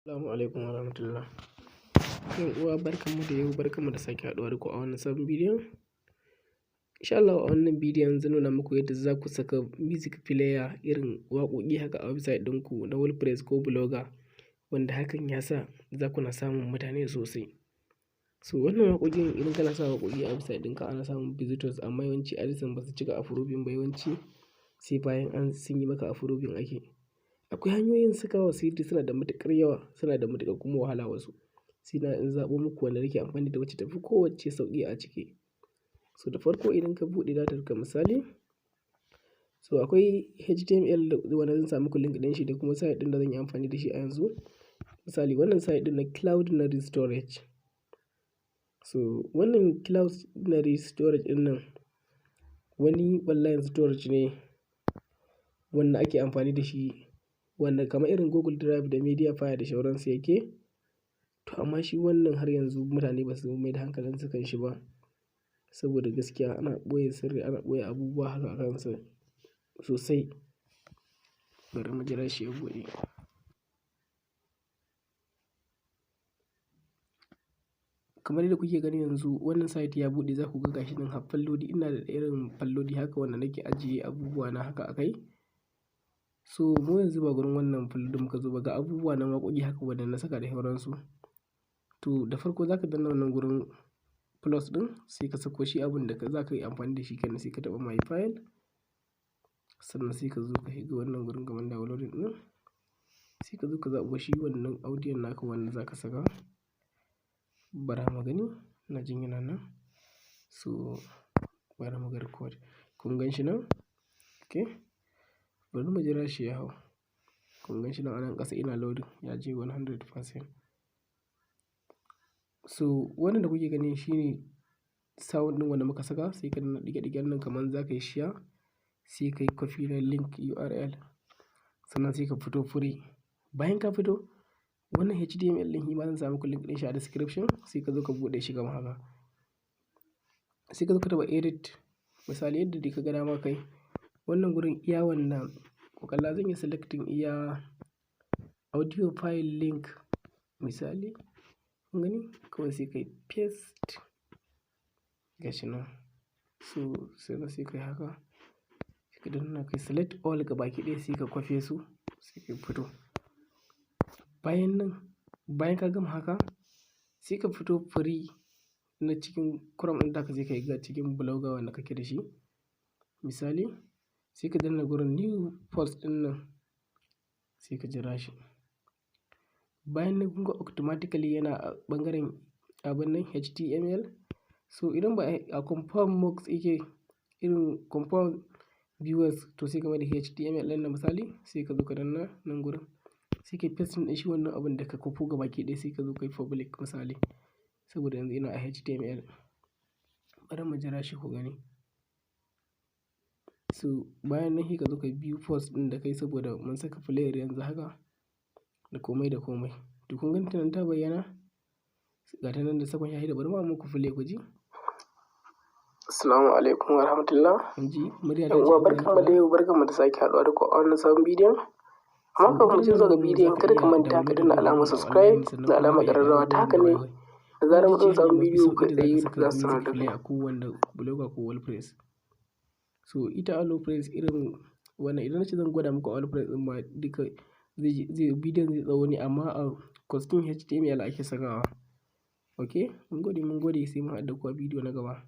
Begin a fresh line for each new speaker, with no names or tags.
Assalamu alaikum warahmatullah. 'Yan uwa, barkanmu da yau, barkanmu da sake haɗuwa da ku a wannan sabon bidiyon. Insha Allahu a wannan bidiyon zan nuna muku yadda za ku saka music player, irin waƙoƙi haka, a website ɗinku na WordPress ko Blogger, wanda hakan ya sa za ku na samun mutane sosai. So wannan waƙoƙin, idan kana sa waƙoƙi a website ɗinka, ana samun visitors, amma yawanci AdSense ba su cika approving ba, yawanci sai bayan an sun yi maka approving ake. Akwai hanyoyin sakawa, sai dai suna da matuƙar yawa, suna da matuƙar kuma wahala wasu. Sai na in zaɓo muku wanda nake amfani da wacce tafi kowacce sauƙi a ciki. So da farko, idan ka buɗe datar ka misali, so akwai HTML wanda zan sa muku link ɗin shi da kuma site ɗin da zan yi amfani da shi a yanzu. Misali, wannan site ɗin na Cloudinary Storage. So wannan Cloudinary Storage ɗin nan wani online storage ne wanda ake amfani da shi, wanda kamar irin Google Drive da Mediafire da sauransu yake. To amma shi wannan har yanzu mutane ba su mai da hankalinsu kan shi ba. Saboda gaskiya ana ɓoye sirri, ana ɓoye abubuwa haka a kansa sosai. Bari mu jira shi ya buɗe. Kamar yadda kuke gani yanzu, wannan site ya buɗe, za ku ga gashi nan har falloli. Ina da irin falloli haka wanda nake ajiye abubuwa na haka a kai. So mu yanzu ba gurin wannan folder muka zo ba, ga abubuwa na waƙoƙi haka wanda na saka da sauransu. To da farko za ka danna wannan gurin plus ɗin, sai ka sako shi abun da za ka yi amfani da shi kenan, sai ka taɓa my file. Sannan sai ka zo ka shiga wannan gurin kamar downloading ɗin. Sai ka zo ka zaɓo shi wannan audio naka wanda za ka saka. Bara mu gani, ina jin yana nan. So bara mu ga record. Kun gan shi nan? Okay. Bari mu jira shi ya hau. Kun gan shi nan a nan ƙasa ina loading, ya je 100%. So wannan da kuke gani shine sound ɗin wanda muka saka. Sai ka danna ɗige-ɗigen nan kamar za ka yi share, sai ka yi copy na link URL. Sannan sai ka fito free. Bayan ka fito, wannan HTML ɗin shi ma zan sa muku link ɗin shi a description, sai ka zo ka buɗe shi kamar haka. Sai ka zo ka taɓa edit, misali yadda dai ka ga dama kai. Wannan gurin iya wannan, ku kalla, zan yi selecting iya audio file link misali. Kun gani? Kawai sai ka yi paste. Gashi nan. So sai ka yi haka. Sai ka danna kai select all gabaki ɗaya, sai ka kwafe su, sai ka fito. Bayan nan, bayan ka gama haka, sai ka fito free na cikin Chrome ɗin taka, sai ka shiga cikin Blogger wanda kake da shi. Misali, sai ka danna gurin new post ɗin nan, sai ka jira shi. Bayan nan kun ga automatically yana a ɓangaren abun nan HTML. So idan ba a compound mux yake, irin compound viewers, to sai ka mai da HTML ɗin nan misali, sai ka zo ka danna nan gurin. Sai ka yi pasting ɗin shi wannan abun da ka kwafo gabaki ɗaya, sai ka zo ka yi public misali. Saboda yanzu ina a HTML. Bari mu jira shi ku gani. So bayan nan sai ka zo ka view post ɗin da kai, saboda mun saka player yanzu haka da komai da komai. To kun ganta nan ta bayyana? Ga ta nan da sakon 16, bari ma muku play ku ji.
Assalamu alaikum wa rahmatullah.
Kun ji murya ta
'Yan uwa,
ce.
Barkanmu da yau, barkanmu da sake haɗuwa da ku a wannan sabon bidiyon. Amma kafin mu je zuwa ga bidiyon, kada ka manta ka danna alamar subscribe da alamar ƙararrawa, ta haka ne da zarar mun ɗaura sabon bidiyo kai tsaye za su sanar da kai.
A kowanne Blogger ko WordPress. So ita WordPress irin wannan, idan nace zan gwada muku a WordPress ɗin ma duka zai bidiyon zai tsawo ne, amma a custom HTML ake sakawa. Okay, mun gode, mun gode, sai mun haɗu da ku a bidiyo na gaba.